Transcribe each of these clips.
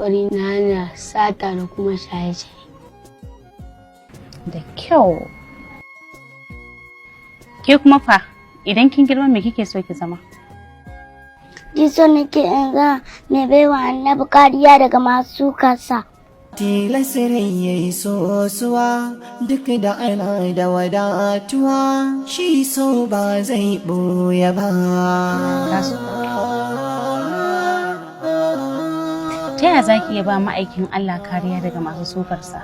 Kokari na hana sata da kuma shaye-shaye. Da kyau. Ke kuma fa, idan kin girma me kike so ki zama? Ji so nake in zama mai baiwa Annabi kariya daga masu sukarsa. Tilas rai ya yi sosuwa duk da ana da wadatuwa, shi so ba zai ɓoye ba. Taso. Ta yaya za ki iya ba ma'aikin Allah kariya daga masu sukarsa?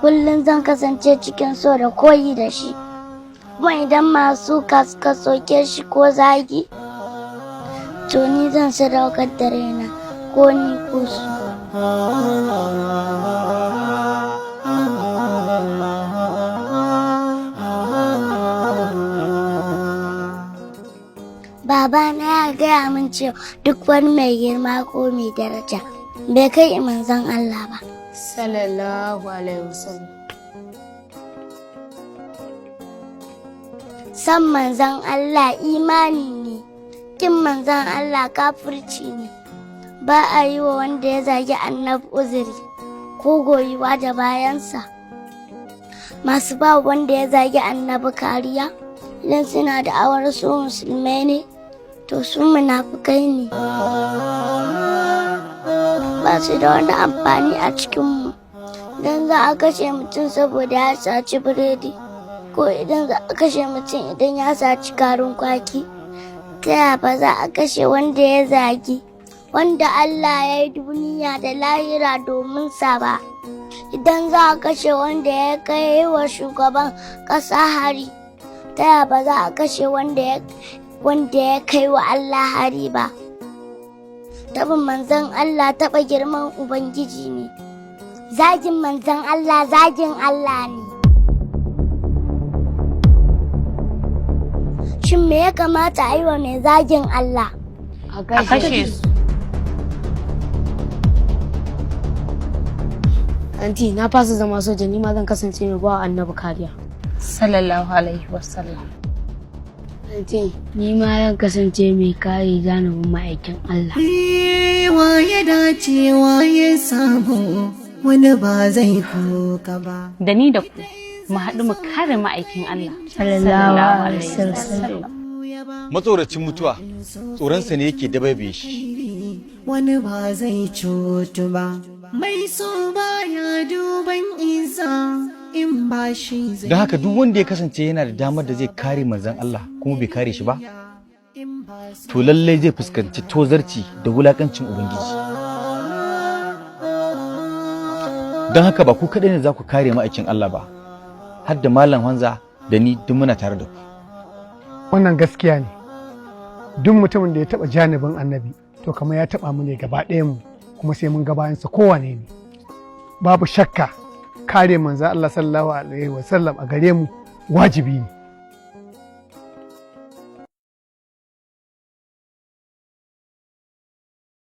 Kullum zan kasance cikin so da koyi da shi. Kuma idan masu suka suka soke shi ko zagi, to ni zan sadaukar da raina ko ni ko su. Babana ya gaya min cewa duk wani mai girma ko mai daraja bai kai manzon Allah ba. Sallallahu alaihi wasallam. San manzon Allah imani ne, kin manzon Allah kafirci ne. Ba a yi wa wanda ya zagi Annabi uzuri ko goyiwa da bayansa. Masu ba wanda ya zagi Annabi kariya, idan suna da awar su musulmai ne, to su munafukai ne. Ba su da wani amfani a cikinmu. Idan za a kashe mutum saboda ya saci biredi, ko idan za a kashe mutum idan ya saci karin kwaki, ta yaya ba za a kashe wanda ya zagi wanda Allah ya yi duniya da lahira domin sa ba? Idan za a kashe wanda ya kai wa shugaban ƙasa hari, ta yaya ba za a kashe wanda ya kai wa Allah hari ba? Taɓin manzon Allah taɓa girman Ubangiji ne. Zagin manzon Allah zagin Allah ne. Shin me ya kamata a yi wa mai zagin Allah? A A kashe su. Anti, na fasa zama soja, ni ma zan kasance mai ba Annabi kariya. Sallallahu alaihi wasallam. Anti, ni ma zan kasance mai kare janibin ma'aikin Allah. Wa ya dace wa ya samu, wani ba zai koka ba. Da ni da ku mu haɗu mu kare ma'aikin Allah. Sallallahu alaihi wasallam. Matsoracin mutuwa tsoronsa ne yake dabaibaye shi. Wani ba zai cutu ba. Mai so baya duban isa in ba shi zai Don haka duk wanda ya kasance yana da damar da zai kare manzon Allah kuma bai kare shi ba, to lallai zai fuskanci tozarci da wulakancin Ubangiji. Don haka ba ku kaɗai ne za ku kare ma'aikin Allah ba, har da Malam Hanza da ni duk muna tare da ku. Wannan gaskiya ne. Duk mutumin da ya taba janibin Annabi, to kamar ya taba mu ne gaba ɗayan mu, kuma sai mun ga bayansa kowane ne. Babu shakka kare manzo Allah sallallahu alaihi wasallam a gare mu wajibi ne.